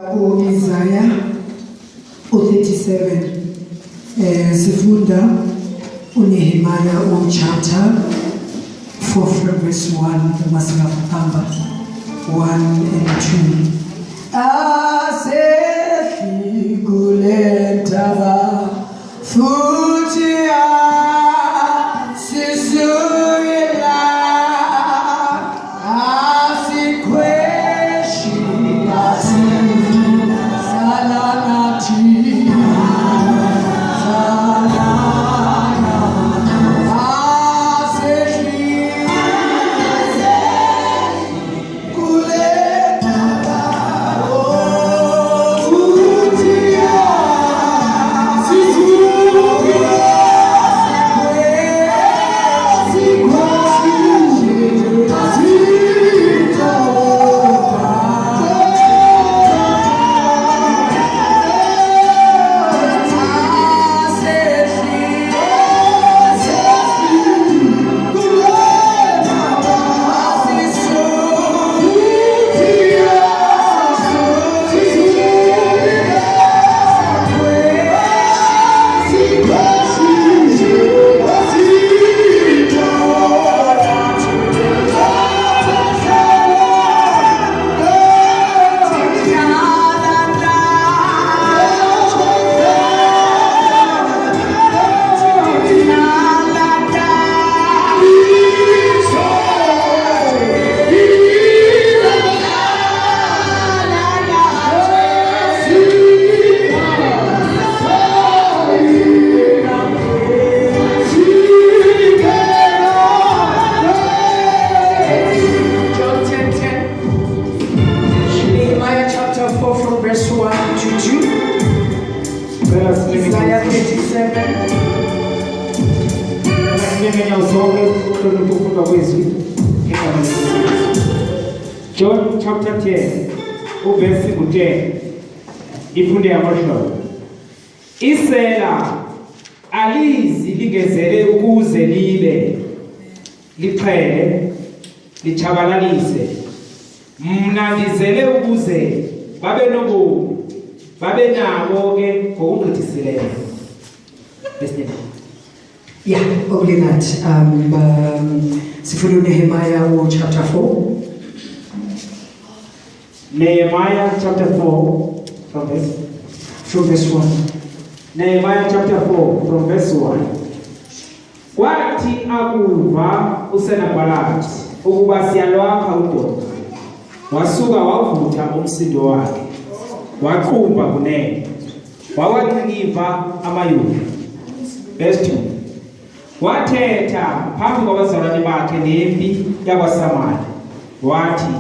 U-Isaya u-37 sifunda uNehemiah u-chapter 4 from verse 1 uma singahamba 1 and 2. Asehli kule ntaba futhi asisuke la, asikhweshi sala nathi, sala asehli kule ntaba futhi asisuke John 10:10. Nehemiah chapter 4 from verse 1 to 2. Cela silime. Isaiah 37. Ngeenyawo zonke ukuhlonipha ukufundwa kwezwi egameni likaYesu. John chapter 10 uvesi ngu-10 ifunde yamahlobo. Isela alizi lingezele ukuze libe lixhele litshabalalise. Mna ndizele ukuze babe nobomi, babe nabo ke ngokugqithisileyo. Verse 9. Yeah, only that. Sifuna uNehemiah u chapter 4. Nehemiah chapter 4 from verse From verse 1. Nehemiah chapter 4 from verse 1. Kwathi akuva uSenabhalathi ukuba siyalwakha udonga, wasuka wavutha umsindo wakhe, waqumba kunene, wawangcikiva amaYuda. Verse 2. Wathetha phambi kwabazalwane bakhe nempi yakwaSamari, wathi,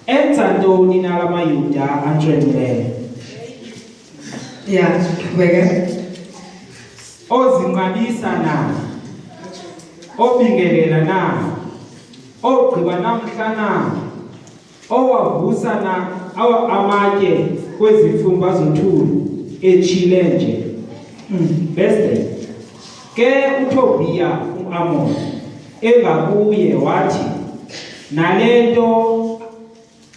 "Enza ntoni na la maYuda antshwenileyo?" Yeah, qhubeka. Ozinqabisa na? Obingelela na? Ogqiba namhla na? Owavusa na awa amatye kwezifumba zothuli etshile nje? Verse 3. Ke uTobiya uAmon engakuye wathi, nalento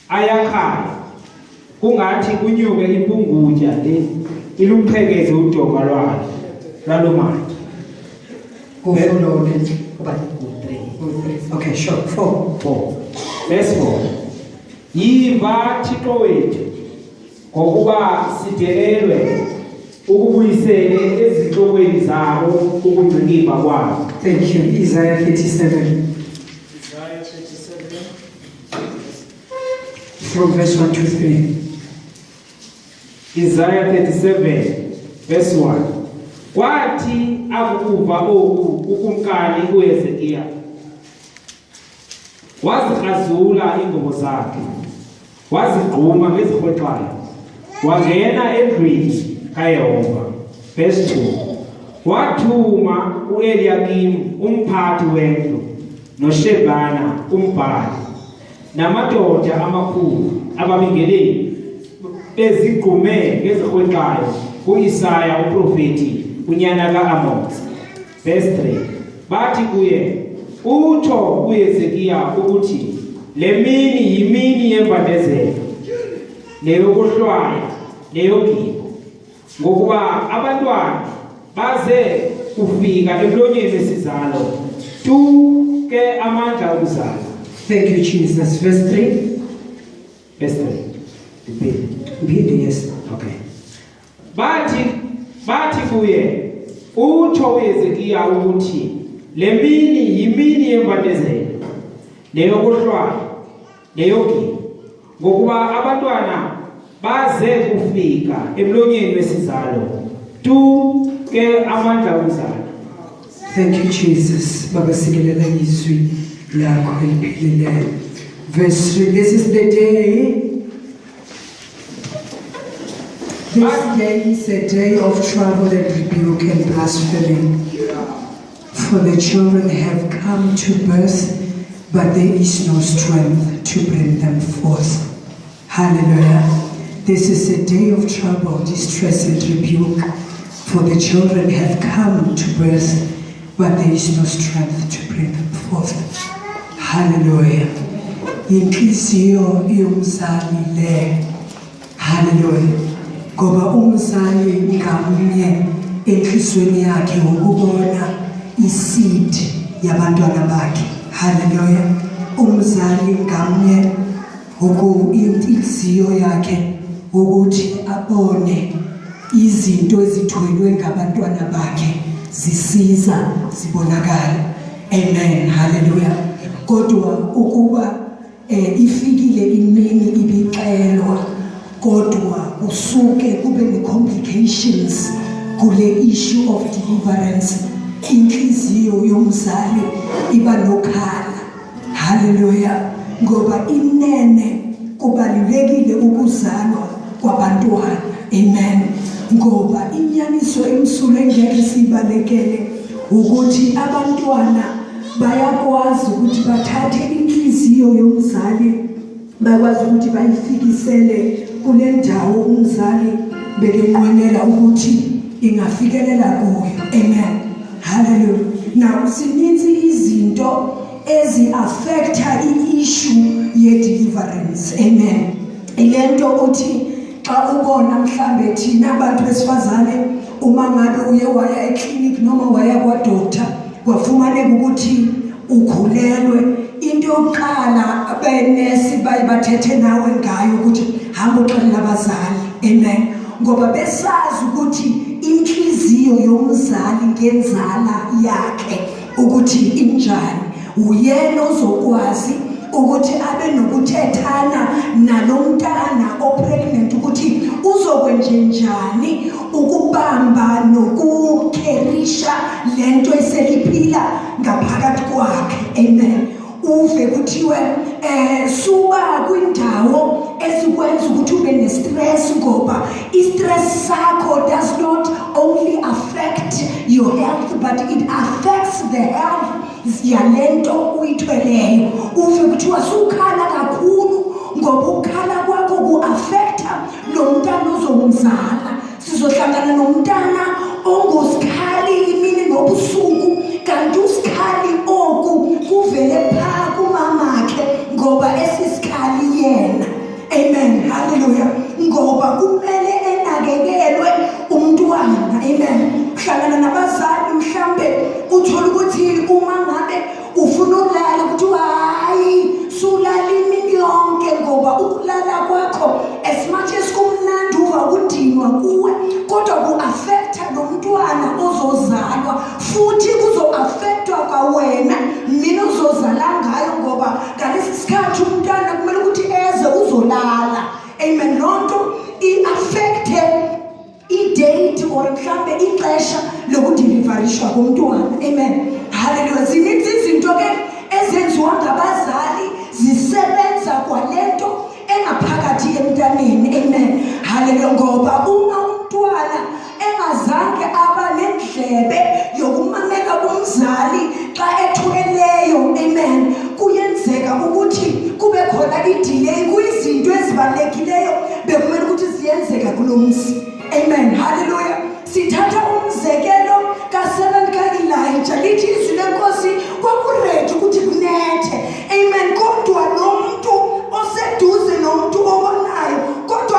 ayakhayo kungathi kunyuke impungutya le iluqhekeze udonga lwayo lwalomatye. Kufunda ulethu. Ubani? 3. U-3. Okay, sure. 4. 4. Verse 4. Yiva Thixo wethu, ngokuba sidelelwe, ukubuyisele ezinhlokweni zabo ukungcikiva kwabo. Thank you. Isaiah 37 Isaiah 37 from verse 1 to 3. Isaiah 37 verse 1. Kwathi akukuva oku ukumkani uHezekiya, wazikrazula iingubo zakhe, wazigquma ngezirhwexayo, wangena endlwini kaYehova. Verse 2. Wathuma uEliyakim umphathi wendlu noShebana umbhali namadoda amakhulu ababingeleli bezigqume ngezirhwexayo kuIsaya uprofeti unyana kaAmotsi. Verse 3. Bathi kuye, utsho kuHezekiya ukuthi le mini yimini yembandezelo. Neyokuhlwaya neyogibo, ngokuba abantwana baze kufika emlonyeni wesizalo, tu ke amandla okuzala. Thank you, Jesus. Verse 3. Verse 3. Repeat. Repeat, yes. Okay. Bathi kuye, utsho uHezekiya ukuthi le mini yimini yembandezelo neyokuhlwaya neyogibo, ngokuba abantwana baze kufika emlonyeni wesizalo, tu ke amandla okuzala. Thank you, Jesus. Baba, sikelela izwi lakho eliphilileyo. Verse 3. This is the day. This day is a day of trouble and rebuke and blasphemy. For the children have come to birth, but there is no strength to bring them forth. Hallelujah. This is a day of trouble, distress, and rebuke. For the children have come to birth, but there is no strength to bring them forth. Hallelujah. Inhliziyo yomzali le. Hallelujah. Ngoba umzali ngamnye enhliziyweni yakhe ukubona iseed yabantwana bakhe. Hallelujah. Umzali ngamnye uku inhliziyo yakhe ukuthi abone izinto ezithwelwe ngabantwana bakhe zisiza zibonakala. Amen. Hallelujah. Kodwa ukuba ifikile imini ibixelwa, kodwa usuke kube ne-complications kule issue of deliverance, inhliziyo yomzali iba nokhala. Haleluya. Ngoba inene kubalulekile ukuzalwa kwabantwana. Amen. Ngoba inyaniso emsulwa engeke siyibalekele ukuthi abantwana bayakwazi ukuthi bathathe inhliziyo yomzali, bakwazi ukuthi bayifikisele kule ndawo umzali bekenqwenela ukuthi ingafikelela kuyo. Amen. Hallelujah. Now sininzi izinto ezi-affecta i-issue ye-deliverance. Amen. Ile nto uthi xa ubona mhlambe thina abantu besifazane, uma ngabe uye waya eklinikhi noma waya kwadoctor, kwafumaneka ukuthi ukhulelwe, into yokuqala abenesi baye bathethe nawe ngayo ukuthi hamba uxelela abazali. Amen. Ngoba besazi ukuthi inhliziyo yomzali ngenzala yakhe ukuthi injani, uyena ozokwazi ukuthi abe nokuthethana nalomntana opregnant ukuthi uzokwenjenjani ukubamba nokucarrysha lento eseliphila ngaphakathi kwakhe. Amen. Uve kuthiwe suba kwindawo esikwenza ukuthi ube ne-stress, ngoba i-stress sakho does not only affect your health, but it affects the health yalento uyithweleyo. Uve kuthiwa sukhala kakhulu, ngoba ukukhala kwakho ku-affecta lo mntana ozomzala. Sizohlangana nomntana ongusikhali imini nobusuku, kanti usikhali oku kuvele phaa kumamakhe, ngoba esisikhali yena. Amen. Hallelujah. Ngoba kumele enakekelwe umntwana. Amen. Uhlangana nabazali, mhlambe uthola ukuthi uma ngabe ufuna ukulala kuthiwa hayi, sulala imini yonke, ngoba ukulala kwakho, as much as kumnandi uva kudinwa kuwe, kodwa ku-affecta lo mntwana ozozalwa, futhi kuzo-affectwa kwawena mina uzozala ngayo, ngoba ngalesi sikhathi umntwana kumele ukuthi eze uzolala. Amen. Loo nto i-affecte i-date or mhlambe ixesha lokudeliverishwa komntwana. Amen. Haleluya. Zininzi izinto ke ezenziwa ngabazali zisebenza kwalento engaphakathi emntaneni. Amen. Haleluya. Ngoba uma umntwana engazange aba nendlebe yokumamela umzali xa ethweleyo, amen, kuyenzeka ukuthi kube khona i-delay kuyizinto ezibalulekileyo bekumele ukuthi ziyenzeka kulo mzi. Amen. Haleluya. Sithatha umzekelo kaservant ka-Elijah. Lithi izwi lenkosi kwakuready ukuthi kunethe. Amen. Kodwa lo muntu oseduze nomuntu obonayo, kodwa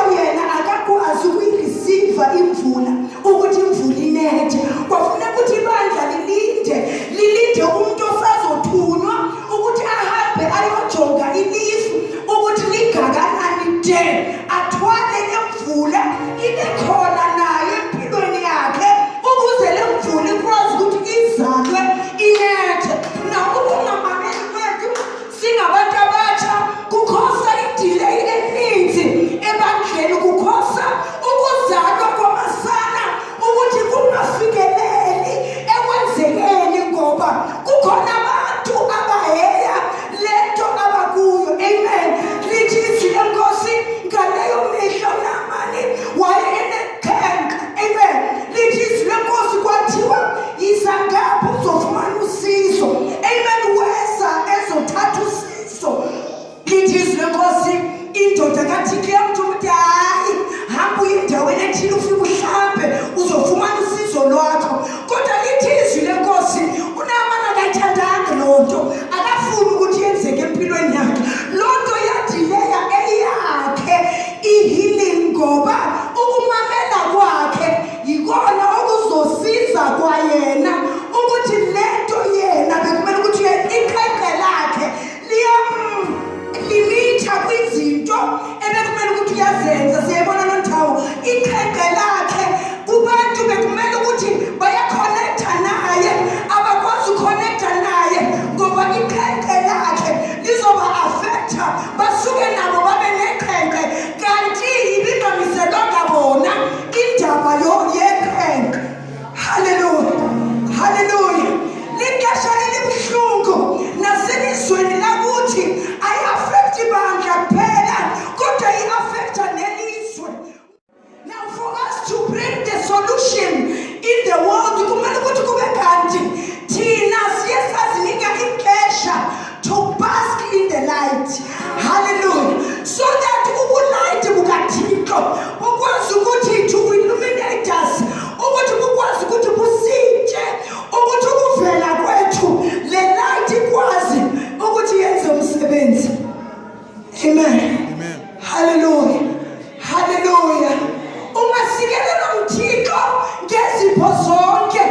Iqheqhe lakhe kubantu bekumele ukuthi bayakhonekta naye, abakwazi ukhonekta naye ngoba iqheqhe lakhe lizoba affecta, basuke nabo babe neqheqhe, kanti ibingamiselwanga bona indaba yeqheqhe. Haleluya, haleluya. Lixesha elibuhlungu naselizweni lakuthi ayi-affecti bandla kuphela, kodwa i-affecta nelizwe. Now for us to bring the solution in the world, kumele ukuthi kube kanti thina siye sazinika ixesha to bask in the light. Hallelujah. So that ubulight bukaThixo bukwazi ukuthi to illuminate us, ukuthi bukwazi ukuthi busitshe, ukuthi ukuvela kwethu le light ikwazi ukuthi yenze umsebenzi. Amen. Amen. Hallelujah. Hallelujah. Ungasikelelwa nguThixo ngezipho zonke,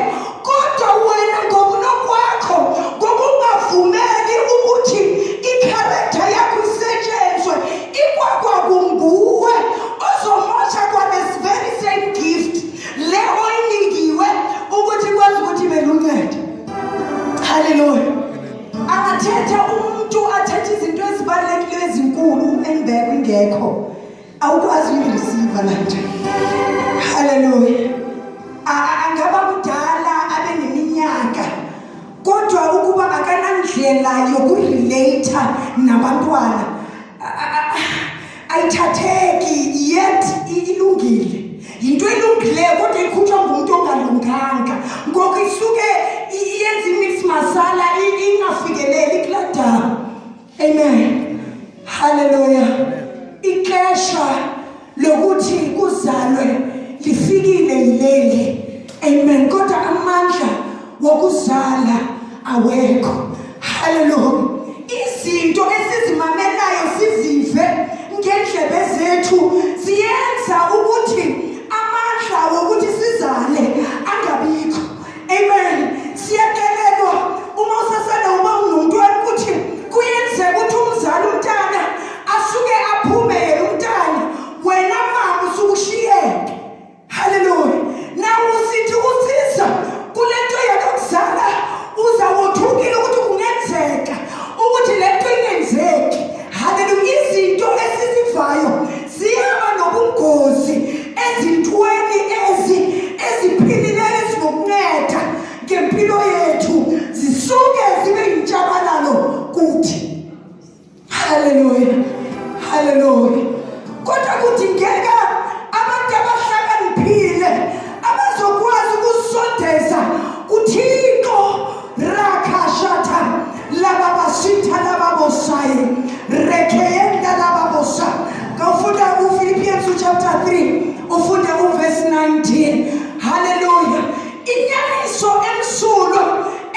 kodwa wena ngokunokwakho ngokungavumeli ukuthi i-character yakho isetshenzwe, ikwakwakunguwe ozomosha kwa this very same gift le oyinikiwe ukuthi ikwazi ukuthi ibe luncedo. Hallelujah. Angathetha umuntu athethe izinto ezibalulekileyo ezinkulu, embeko ingekho, awukwazi uyireceive lanje. Hallelujah. Angaba kudala abe neminyaka, kodwa ukuba akanandlela yokurelate nabantwana, ayithatheki, yet ilungile. Yinto elungileyo kodwa ikhutshwa ngumuntu ongalunganga, ngoku isuke iyenze imix masala, ingafikeleli kulaa ndawo. Amen. Hallelujah. Ixesha lokuthi kuzalwe lifikile yileli. Amen. Kodwa amandla wokuzala awekho. Hallelujah. Izinto esizimamelayo sizive ngendlebe zethu ziyenza ukuthi amandla wokuthi sizale angabikho. Amen. Siyaxelelwa uma usasele uba unomntwana ukuthi kuyenzeka ukuthi umzali umntana asuke aphume yena umntana, wena mama usukushiyeke. Hallelujah. Now usithi usiza kule nto yakuzala, uzawuthukile ukuthi kungenzeka ukuthi le nto ingenzeki. Hallelujah. Izinto esizivayo ziyaba nobungozi ezintweni eziphilileyo ezinokunceda ngempilo yethu, zisuke zibe yintshabalalo kuthi. Hallelujah. Hallelujah. Kodwa kudingeka abantu abahlakaniphile abazokwazi ukusondeza kuThixo. Rakashata lababasitha lababosayi rekheyenda lababosa. Kawufunda uPhilippians chapter 3, ufunda uverse 19. Hallelujah. Inyaniso emsulwa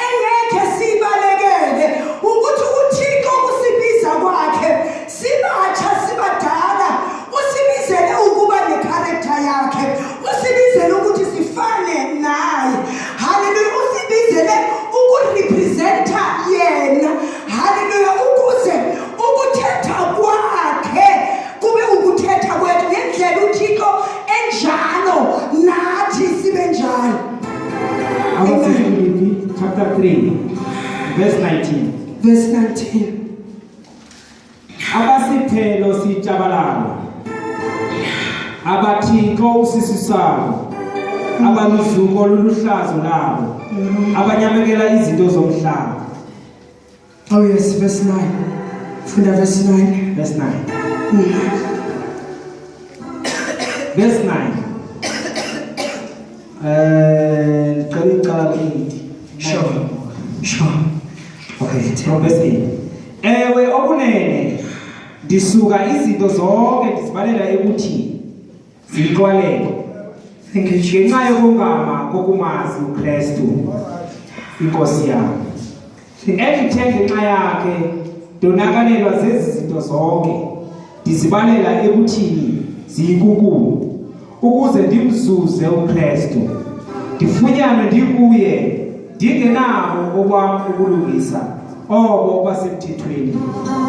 engekhe siyibalekele ukuthi uThixo usibiza kwakhe sibatsha sibadala, usibizele ukuba necharacter yakhe, usibizele ukuthi sifane naye. Hallelujah. Usibizele ukurepresenta yena. Hallelujah. Ukuze ukuthetha kwakhe kube ukuthetha kwethu ngendlela uThixo enjalo, nathi sibe njalo. AbaseFilipi chapter 3 verse 19. Verse 19. Abasithelo sitshabalalo, abathixo usisisabo, abaluzuko luluhlazo labo, abanyamekela izinto zomhlaba. Oh yes, verse 9. Funda verse 9. Verse 9. Verse 9. Ngicela icala ku-8. Sure. Sure. Okay, from verse 8. Ewe okunene ndisuka izinto zonke ndizibalela ekuthi ziqwaleke Thank you, Jesus. ngenxa yokungama kokumazi uKristu inkosi yami. Endithe ngenxa yakhe ndonakalelwa zezi zinto zonke, ndizibalela ekuthini ziyinkunkulu, ukuze ndimzuze uKristu, ndifunyanwe ndikuye, ndingenabo okwam ubulungisa obo basemthethweni,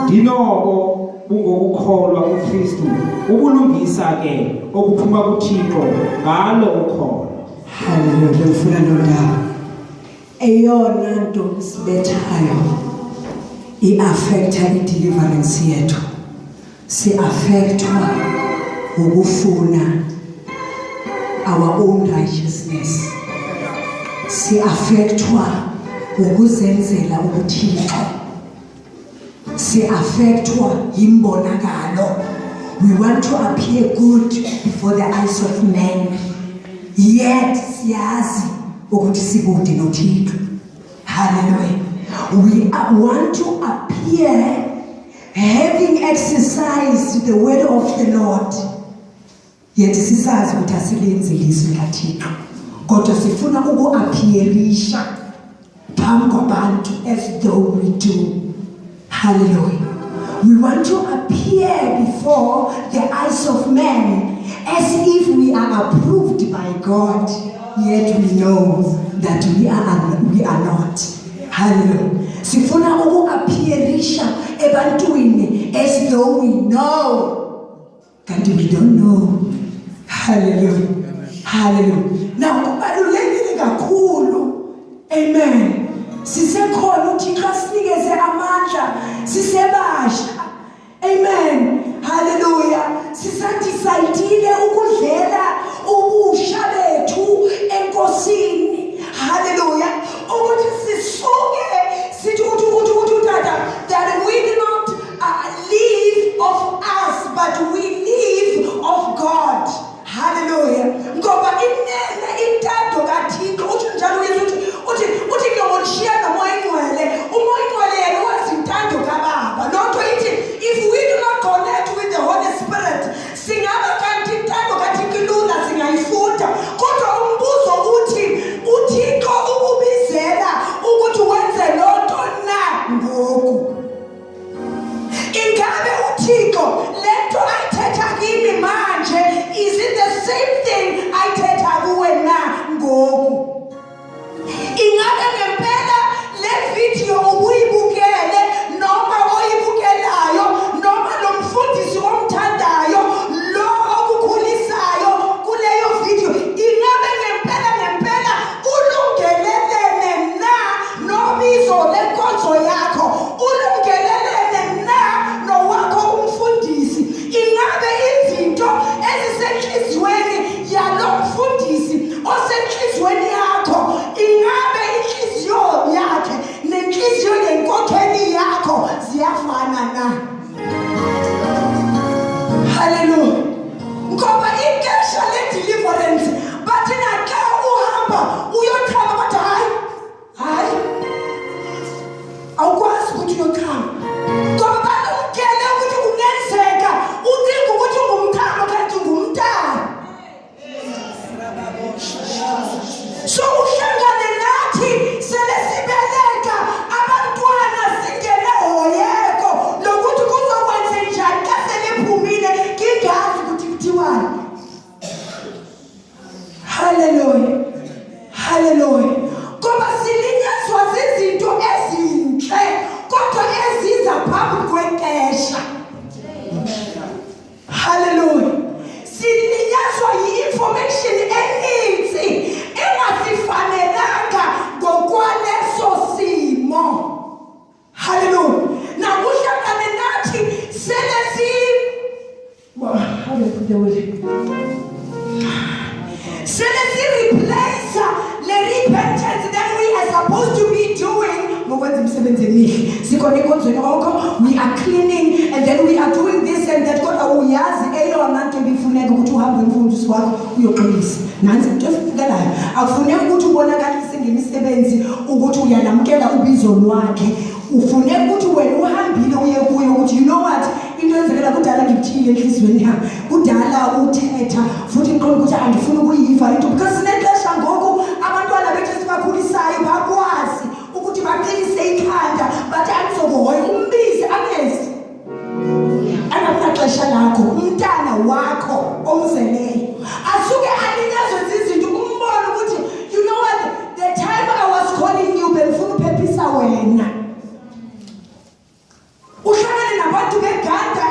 ndinobo bungokukholwa kuKristu, ubulungisa ke obuphuma kuThixo ngalo ukholo. Haleluya, ngifuna loo ndawo. Eyona nto sibethayo i-affecta i-deliverance yethu, si-affectwa ukufuna our own righteousness, si-affectwa ukuzenzela ubuthixo, si-affectwa yimbonakalo. We want to appear good before the eyes of men, yet siyazi ukuthi sikude noThixo. Hallelujah. We want to appear having exercised the word of the Lord, yet sisazi ukuthi asilenzi ilizwi likaThixo, kodwa sifuna uku-appearisha phambi kwabantu as though we do. Hallelujah. We want to appear before the eyes of men as if we are approved by God, yet we know that we are not. Hallelujah. Sifuna uku-appearisha ebantwini as though we know, kanti we don't know. Hallelujah, hallelujah. Now kubalulekile kakhulu, amen, sisekhona uThixo asinikeze amandla sisebasha, amen, hallelujah, sisadecide ukudlela ubusha bethu enkosini, hallelujah, ukuthi sisuke sithi ukuthi utata that we do not live of us, but we live of God. Hallelujah. Ngoba inene intando kaThixo, uthi njalo uYesu, uthi ngiyonishiya noMoya Ingcwele. UMoya Ingcwele yena wazi intando kaBaba. Loo nto ithi if we do not connect with the Holy Spirit, singaba kanti intando kaThixo ilula, singayifunda, kodwa umbuzo uthi uThixo ukubizela ukuthi wenze loo nto na ngoku? Ingabe uThixo lento ayithetha kimi manje, is it the same thing ayithetha kuwe na ngoku? Ingabe ngempela le video ubuyibukele noma oyibukelayo noma lo mfundisi omthandayo lo okukhulisayo kuleyo video, ingabe ngempela ngempela ulungelelene na nobizo lenkonzo yakho, ulungelelene na nowakho umfundisi? Ingabe izinto ezisenhliziyweni yalo mfundisi osenhliziyweni yakho, ingabe inhliziyo yakhe nenhliziyo yenkokheli yakho ziyafana na? Haleluya. Ngoba ixesha le-deliverance, bathi naxa uhamba uyochama, bathi hayi, hayi, awukwazi ukuthi uyochama, ngoba balumkele ukuthi kungenzeka ucinga ukuthi ungumchamo kanti ungumntana. So uhlangane nathi sele sibeleka abantwana, singene hoyeko lokuthi kuzokwenze njani xa selephumile, ngingazi ukuthi kuthiwani. Haleluya, haleluya. Ngoba silinyazwa zizinto ezintle kodwa eziza phambi kwexesha. Haleluya. Silinyazwa yi-information eninzi engasifanelanga ngokwaleso simo. Haleluya. Nakuhlangane nathi sele si, well, how do I put the word, sele si-replace le repentance that we are supposed to be doing ngokwenza imisebenzi emihle. Sikhona enkonzweni oko, we are cleaning and then we are doing this and that, kodwa uyazi eyona nto ibifuneka ukuthi uhambe umfundisi wakho uyoxolisa, nantsi into efunekelayo. Akufuneki ukuthi ubonakalise ngemisebenzi ukuthi uyalamkela ubizo lwakhe. Ufuneka ukuthi wena uhambile uye kuye ukuthi, you know what, into enzekela kudala ngikuthile enhliziyweni yami, kudala uthetha, futhi ngiqonda ukuthi andifuni ukuyiva into, because sinexesha ngoku abantwana bethu esibakhulisayo bakwazi ukuthi baqinise ikhanda, bathi andizokuhoya, umbizi angezi, angakunaxesha lakho. Umntana wakho omzeleyo asuke alinyazwe zizinto, umbone ukuthi, you know what, the time I was calling you bengifuna uphephisa wena. Uhlangane nabantu beganda.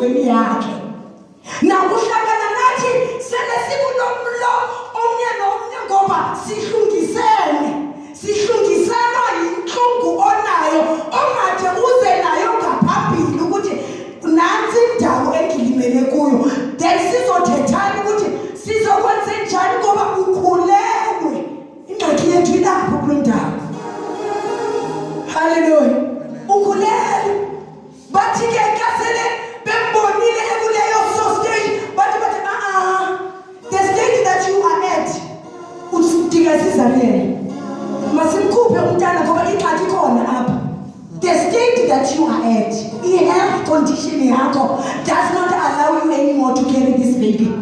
entliziyweni yakhe. Nakuhlangana nathi sele sikunomlo omnye nomnye ngoba sihlungisene. Sihlungiselwa yintlungu onayo ongade uze nayo ngaphambili ukuthi nantsi indawo endilimele kuyo. Then sizothethana ukuthi sizokwenze njani ngoba ukhulelwe. Ingxaki yethu ilapho kuloo ndawo. Haleluya. Ukhulelwe. Bathi ke xa sele bembonile ekuleyo so stage bathi a-a, the stage that you are at, udinga cesarean. Masimkhuphe umntana ngoba ingxaki ikhona apha. The state that you are at, i-health condition yakho does not allow you anymore to carry this baby.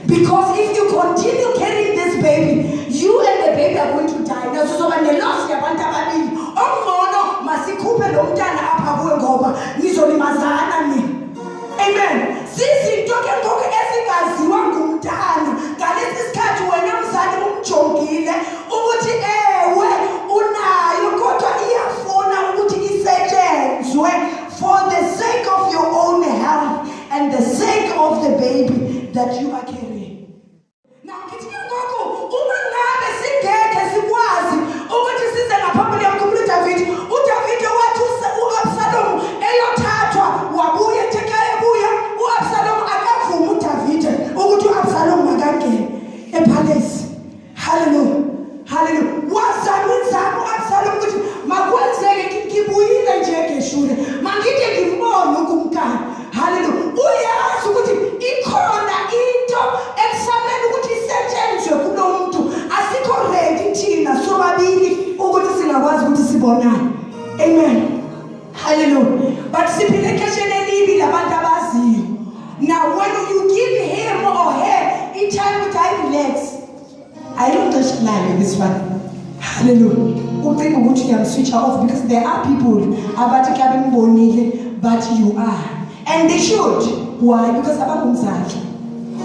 Because if you continue carrying this baby, you and the baby are going to die. Now sizoba ne-loss yabantu ababili. Okungcono masikhuphe lo mntana apha kuwe ngoba nizolimazana nina. Amen. Zizinto ke ngoku ezingaziwa ngumntana. Ngalesi sikhathi wena mzali umjongile ukuthi ewe unayo kodwa iyafuna ukuthi isetshenzwe for the sake of your own health and the sake of the baby that you are carrying. Now ngithi ke ngoku uma ngabe singeke sikwazi ukuthi size ngaphambili, yamkhumbula uDavid. UDavid wathi uAbsalom eyothathwa wabuya, ethe xa ebuya uAbsalom akavumi uDavid ukuthi uAbsalom makangene epalace. Hallelujah. Hallelujah. Wazama inzamo uAbsalom ukuthi makwenzeke ngibuyile nje eGeshure, mangide ngimbone ukumkani. Hallelujah. Uyazi ukuthi ikhona into ekusamele ukuthi isetshenzwe kulo muntu. Asikho ready thina sobabili ukuthi singakwazi ukuthi sibonane. Amen. Hallelujah. But siphile exesheni elibi labantu abaziyo. Now when you give him or her i-time ukuthi ayi relax, ayilonxesha layo this one. Hallelujah. Ucinga ukuthi uyamswitcha off, because there are people abathi xa bembonile but you are, and they should. Why? Because abangumzali.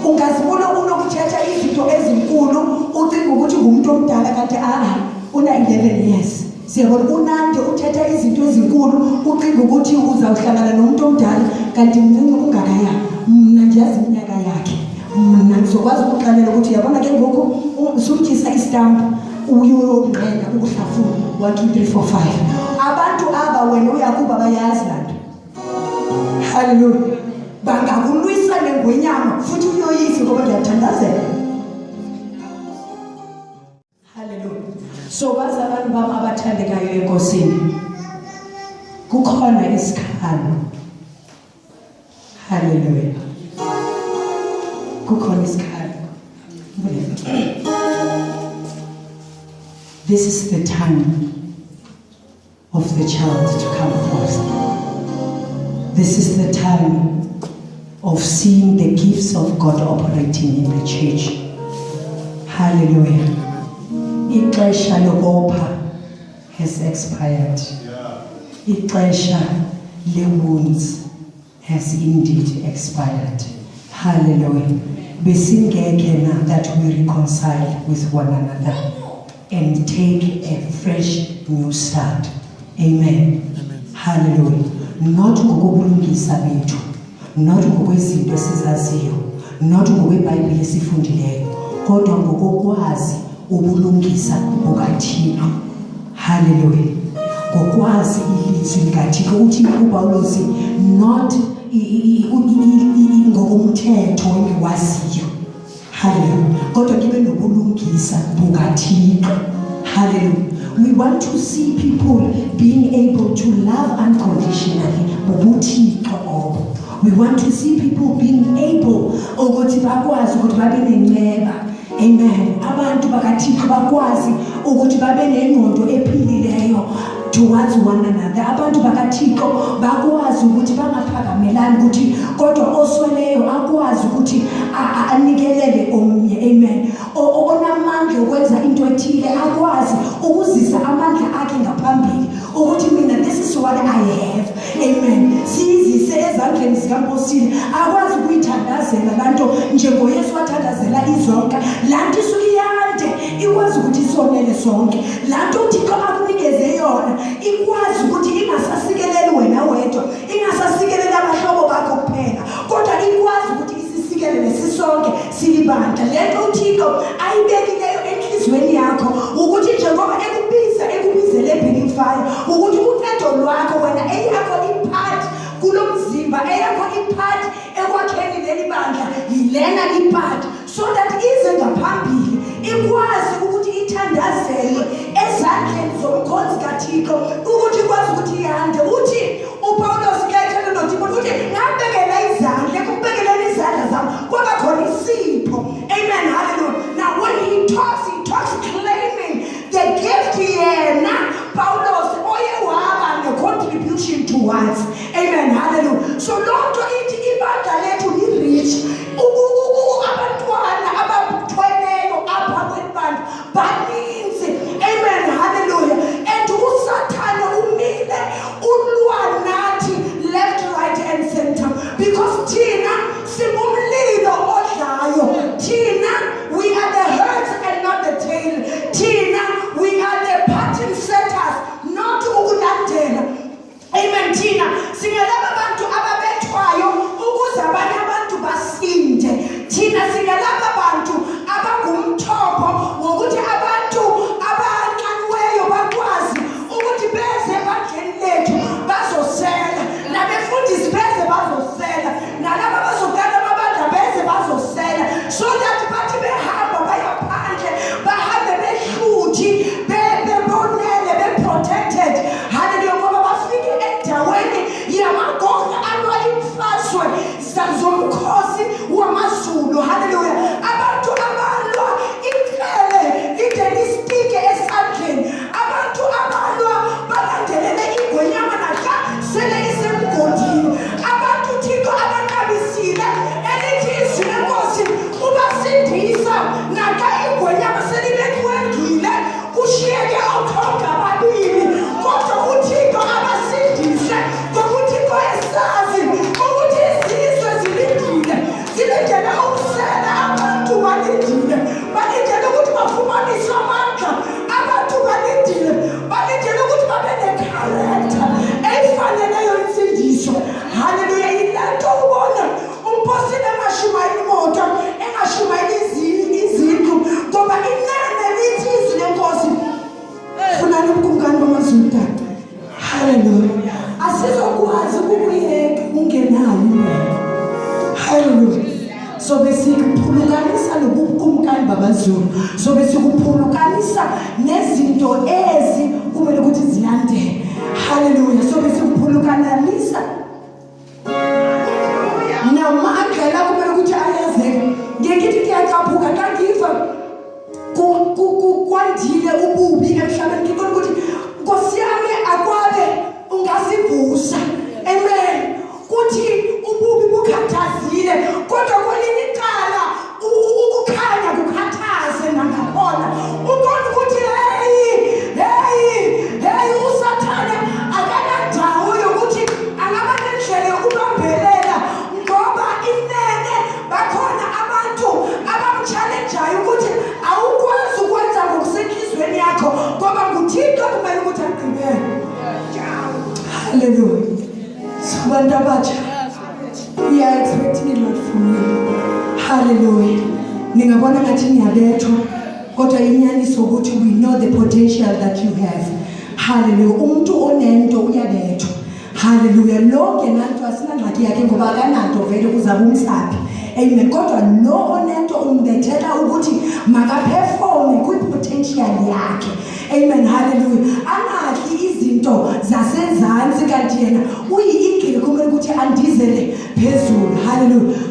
Ungazibona unokuthetha izinto ezinkulu ucinga ukuthi ngumuntu omdala kanti a-a una-11 years. Siyabona unande uthetha izinto ezinkulu ucinga ukuthi uzawuhlangana nomuntu omdala kanti mncinci ungakaya. Mna ndiyazi iminyaka yakhe. Mna ngizokwazi ukuxelela ukuthi uyabona ke ngoku sumtyisa istampu uyonqena ukuhlafuna 1 2 3 4 5. Abantu aba wena uyakuba bayazi laa nto. Hallelujah. Bangakulwisa nengwenyama futhi uyoyise ngoba ndiyathandazela. Hallelujah. So bazalwane bam abathandekayo eNkosini, kukhona isikhalo. Hallelujah. Kukhona isikhalo. This is the time of the child to come forth. This is the time of seeing the gifts of God operating in the church. Hallelujah. Ixesha lokopha has expired. Ixesha le-wounds has indeed expired. Hallelujah. Besingekhe na that we reconcile with one another and take a fresh new start. Amen. Hallelujah. Not ngokobulungisa bethu, not ngokwezinto esizaziyo, not ngokweBhayibhile esifundileyo, kodwa ngokokwazi ubulungisa bukaThixo. Hallelujah. Ngokwazi ilizwi likaThixo. Uthi uPawulos not ngokomthetho engiwaziyo. Hallelujah. Kodwa ngibe nobulungisa bukaThixo. Hallelujah. We want to see people being able to love unconditionally. Bubuthixo obo. We want to see people being able ukuthi bakwazi ukuthi babe nenceba. Amen. Abantu bakaThixo bakwazi ukuthi babe nengqondo ephilileyo towards one another. Abantu bakaThixo bakwazi ukuthi bangaphakamelani ukuthi kodwa osweleyo akwazi ukuthi anikelele omnye. Amen. Onamandla okwenza into ethile akwazi ukuzisa amandla akhe ngaphambili ukuthi mina this is what I have. Amen. Siyizise ezandleni zikaNkosini akwazi ukuyithandazela lanto njengoYesu wathandazela izonka. Lanto isuke iyande ikwazi ukuthi isonele sonke. Lanto uThixo akunikeze yona ikwazi ukuthi ingasasikeleli wena wedwa, ingasasikeleli abahlobo bakho kuphela. Lena ipart so that ize ngaphambili ikwazi ukuthi ithandazelwe ezandleni zomkhonzi kaThixo ukuthi ikwazi ukuthi yande. Uthi uPawulos xa ethetha noTimoti uthi ngabekela izandla, ekubekeleni izandla zam kwaba khona isipho. Amen, hallelujah. Now when he talks, he talks claiming the gift yena Paulos oye waba ne-contribution towards. Amen, hallelujah. So loo nto ithi ibandla lethu li-rich. Abantwana abathweleyo apha kweli bandla baninzi. Amen, hallelujah. And uSathane umile ulwa nathi left, right and center, because thina singumlilo odlayo. Thina, we are the heads and not the tail. Thina, we are the pattern setters, not ukulandela. Amen. Thina singalaba bantu ababethwayo ukuze abanye abantu basinde. Thina singalaba bantu abangumthombo wokuthi abantu abanxaniweyo bakwazi ukuthi beze ebandleni lethu bazosela, nabefundisi beze bazosela, nalaba bazoqala amabandla beze bazosela, so that bathi behamba baya phandle bahambe behluthi, bebonele, be-protected. Hallelujah. Ngoba bafike endaweni yamagogo alwa imfazwe zomkhosi wamazulu. Hallelujah. Abantu abalwa ikrele lide listike esandleni, abantu abalwa balandelele ingonyama naxa sele isemgodini, abantu Thixo abanqabisile elithi izwi lenkosi ubasindisa naxa ingonyama selibetwengile kushiyeke okhonga ababili, kodwa uThixo abasindise ngoba uThixo esazi ukuthi izizwe zilindile, zilindele ukusela. Abantu balindile, balindele ukuthi bafumaniswe amandla. Abantu balindile, balindele ukuthi babe ne-character eyifaneleyo insindiso. Haleluya. Yile nto ubona umpostile engashumayeli imoto, engashumayeli izindlu, ngoba inene lithi izwi lenkosi, funani ubukumkani bamazulu tata. Haleluya. Asizokwazi ukukuyeka ungenayo wena. Haleluya. Sobe sikuphulukanisa nobukumkani babazulu, sobe sikuphulukanisa nezinto ezi kumele ukuthi zilandele. Haleluya. Sobe sikuphulukanisa namandla la kumele ukuthi ayazeke. Ngiye ngithi kuyacaphuka xa ngiva kwandile ububi emhlabeni. Ngibona ukuthi Nkosi yami akwabe ungasivusa. Amen. Kuthi ububi bukhathazile, kodwa kwelinye icala ukukhanya kukhathaze nangakhona. Ubona ukuthi hey, hey, hey, uSathane akanandawo yokuthi angaba nendlela yokubambelela, ngoba inene bakhona abantu abamchallengeayo ukuthi awukwazi ukwenza ngokusenhlizweni yakho, ngoba nguThixo kumele ukuthi agqibele. Haleluya. So bantu abatsha, we are expecting a lot from you. Hallelujah. Ningabona ngathi niyabethwa, kodwa inyaniso ukuthi we know the potential that you have. Hallelujah. Umuntu onento uyabethwa. Hallelujah. Lo ngenanto asinangxaki yakhe ngoba akananto vele, uzabe umsaphi. Amen. Kodwa lo onento umbethela ukuthi makaperforme kwi-potential yakhe. Amen. Hallelujah. Angadli izinto zasenzansi kanti yena uyi-eagle, kumele ukuthi andizele phezulu. Hallelujah.